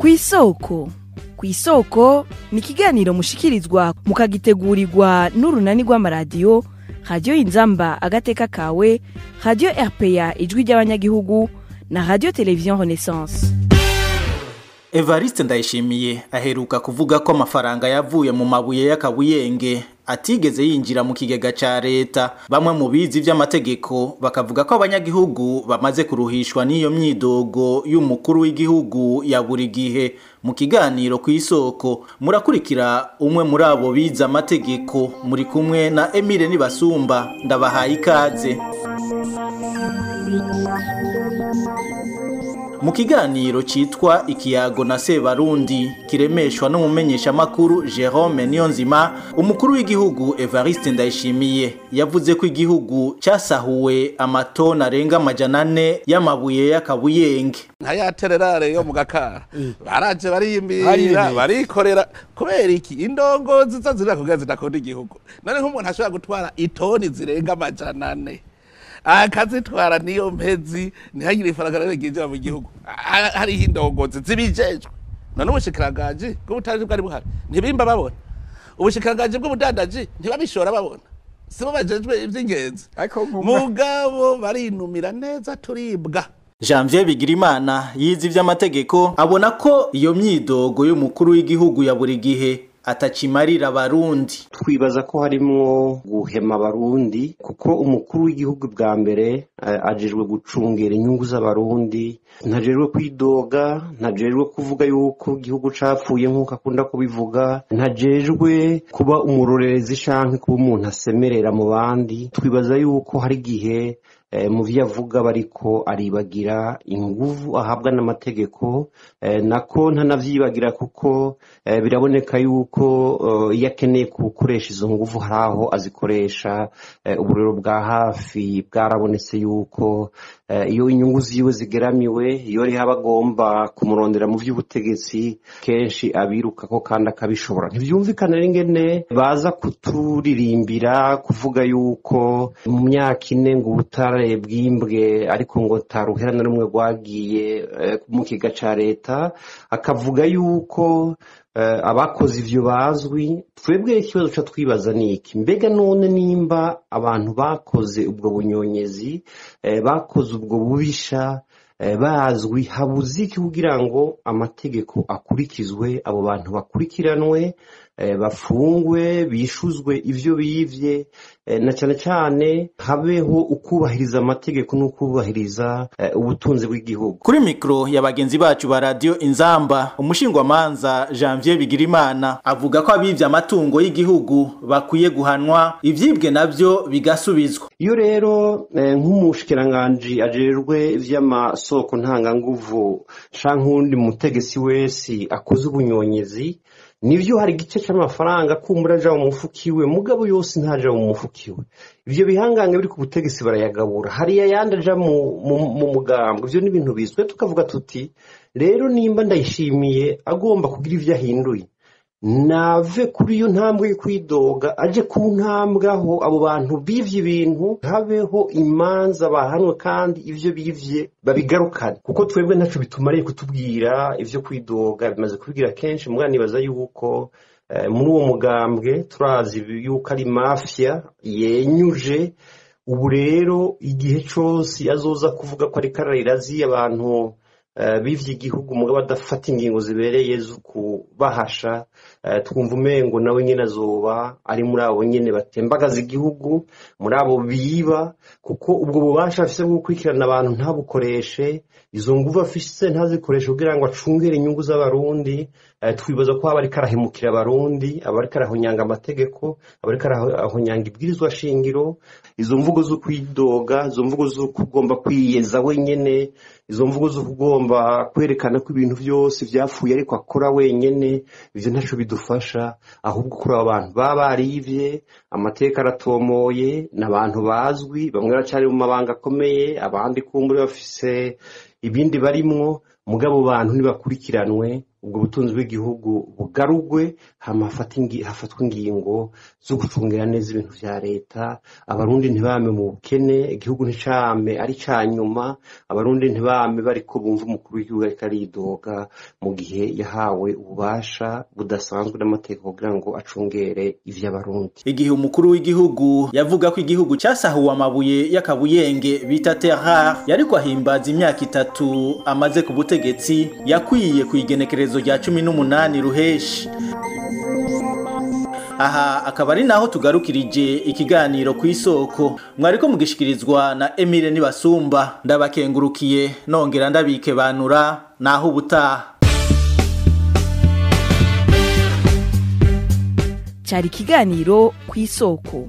Kw'isoko. Kw'isoko ni ikiganiro mushikirizwa mukagitegurirwa n'urunani rw'amaradiyo Radio Inzamba Agateka Kawe, Radio RPA Ijwi ry'Abanyagihugu na Radio Television Renaissance. Evariste Ndayishimiye aheruka kuvuga ko amafaranga yavuye mu mabuye y'akabuyenge atigeze yinjira mu kigega ca leta. Bamwe mu bizi vy'amategeko bakavuga ko abanyagihugu bamaze kuruhishwa n'iyo myidogo y'umukuru w'igihugu ya buri gihe. Mu kiganiro kw'isoko murakurikira umwe muri abo bize amategeko, muri kumwe na Emile Nibasumba. Ndabahaye ikaze. Mu kiganiro citwa Ikiyago na Sebarundi kiremeshwa n'umumenyeshamakuru Jerome Niyonzima, umukuru w'igihugu Evariste Ndayishimiye yavuze ko igihugu casahuwe amatona arenga 400 y'amabuye y'akabuyenge. Nka ya tererare yo mu Gakara baraje bariyimbira barikorera kubera iki indongozi zazira kugira zidakunda igihugu. None nk'umuntu ashobora gutwara itoni zirenga 400 akazitwara niyo mpezi ntihagire ifaranga ryinjira mu gihugu, hariho indongozi zibijejwe. None ubushikiranganji bw'ubutaji bwari buhari ntibimba babona, ubushikiranganji bw'ubudandaji ntibabishora babona, sibo bajejwe ivy'ingenzi, mugabo barinumira neza turibwa. Janvier Bigirimana yize ivy'amategeko abona ko iyo myidogo y'umukuru w'igihugu ya buri gihe atacimarira abarundi. Twibaza ko harimwo guhema abarundi, kuko umukuru w'igihugu bwa mbere ajejwe gucungera inyungu z'abarundi, ntajejwe kwidoga, ntajejwe kuvuga yuko igihugu capfuye nk'uko akunda kubivuga, ntajejwe kuba umurorerezi canke kuba umuntu asemerera mu bandi. Twibaza yuko hari igihe mu vyo avuga bariko aribagira inguvu ahabwa n'amategeko, nako ntanavyibagira kuko biraboneka yuko iyo akeneye gukoresha izo nguvu hari aho azikoresha. Uburero bwa hafi bwarabonetse yuko iyo inyungu ziwe zigeramiwe, iyo ari abagomba kumurondera mu vy'ubutegetsi kenshi abirukako kandi akabishobora. Ntivyumvikana rero ingene baza kuturirimbira kuvuga yuko mu myaka ine ngo ubutare bwimbwe ariko ngo taruhera na rumwe rwagiye mu kiga ca leta, akavuga yuko abakoze ivyo bazwi. Twebwe ikibazo ca twibaza ni iki: mbega none nimba abantu bakoze ubwo bunyonyezi, bakoze ubwo bubisha bazwi, habuze iki kugira ngo amategeko akurikizwe, abo bantu bakurikiranwe, bafungwe, bishuzwe ivyo bivye, na cane cane habeho ukubahiriza amategeko n'ukubahiriza ubutunzi bw'igihugu. Kuri mikro ya bagenzi bacu ba Radio Inzamba, umushingwamanza Janvier Bigirimana avuga ko abivye amatungo y'igihugu bakwiye guhanwa, ivyibwe navyo bigasubizwa. Iyo rero nk'umushikiranganji ajejwe ivy'amasoko ntanganguvu canke uwundi mutegetsi wese akoze ubunyonyezi, nivyo hari igice c'amafaranga kumbura aja mu mufukiwe, mugabo yose ntaja mu mufukiwe. Ivyo bihangange biri ku butegetsi barayagabura, hari ayandi aja mu mugambwe. Ivyo ni ibintu bizwi. Tukavuga tuti rero nimba Ndayishimiye agomba kugira ivyo ahinduye, nave kuri iyo ntambwe yo kwidoga aje ku ntambwe aho abo bantu bivye ibintu habeho imanza bahanwe kandi ivyo bivye babigarukane, kuko twebwe ntaco bitumariye kutubwira ivyo kwidoga, bimaze kubwira kenshi. Mugabo nibaza yuko muri uwo mugambwe turazi yuko ari mafia yenyuje. Ubu rero igihe cose azoza kuvuga ko ariko ararirazi abantu bivye igihugu mugabo adafata ingingo zibereye zo kubahasha, twumva umengo nawe nyene azoba ari muri abo nyene batembagaza igihugu, muri abo biba, kuko ubwo bubasha afise bwo gukurikirana abantu ntabukoreshe, izo nguvu afise ntazikoreshe kugira ngo acungere inyungu z'abarundi. Twibaza ko aba ariko arahemukira abarundi, aba ariko arahonyanga amategeko, aba ariko arahonyanga ibwirizwa shingiro. Izo mvugo zo kwidoga, izo mvugo zo kugomba kwiyeza wenyene, izo mvugo zo kugomba kwerekana ko ibintu vyose vyapfuye ariko akora wenyene, ivyo ntaco bidufasha. Ahubwo kuri abo bantu baba barivye, amateka aratomoye, n'abantu bazwi, bamwe baracari mu mabanga akomeye, abandi kumbure bafise ibindi barimwo, mugabo bantu ntibakurikiranwe. Ubwo butunzi bw'igihugu bugarugwe, hama hafatwe ingingo zo gucungira neza ibintu vya leta. Abarundi ntibame mu bukene, igihugu nticame ari ca nyuma, abarundi ntibame bariko bumva umukuru w'igihugu ariko aridoga mu gihe yahawe ububasha budasanzwe n'amategeko kugira ngo acungere ivy'abarundi. Igihe umukuru w'igihugu yavuga ko igihugu cyasahuwe amabuye y'akabuyenge bita terre rare, yariko ahimbaza imyaka 3 amaze ku butegetsi, yakwiye kuigenekerezo rya 18 ruheshi. Aha akaba ari naho tugarukirije ikiganiro ku isoko, mwariko mugishikirizwa na Emile Nibasumba. Ndabakengurukiye nongera ndabikebanura naho ubutaha. Cyari ikiganiro ku isoko.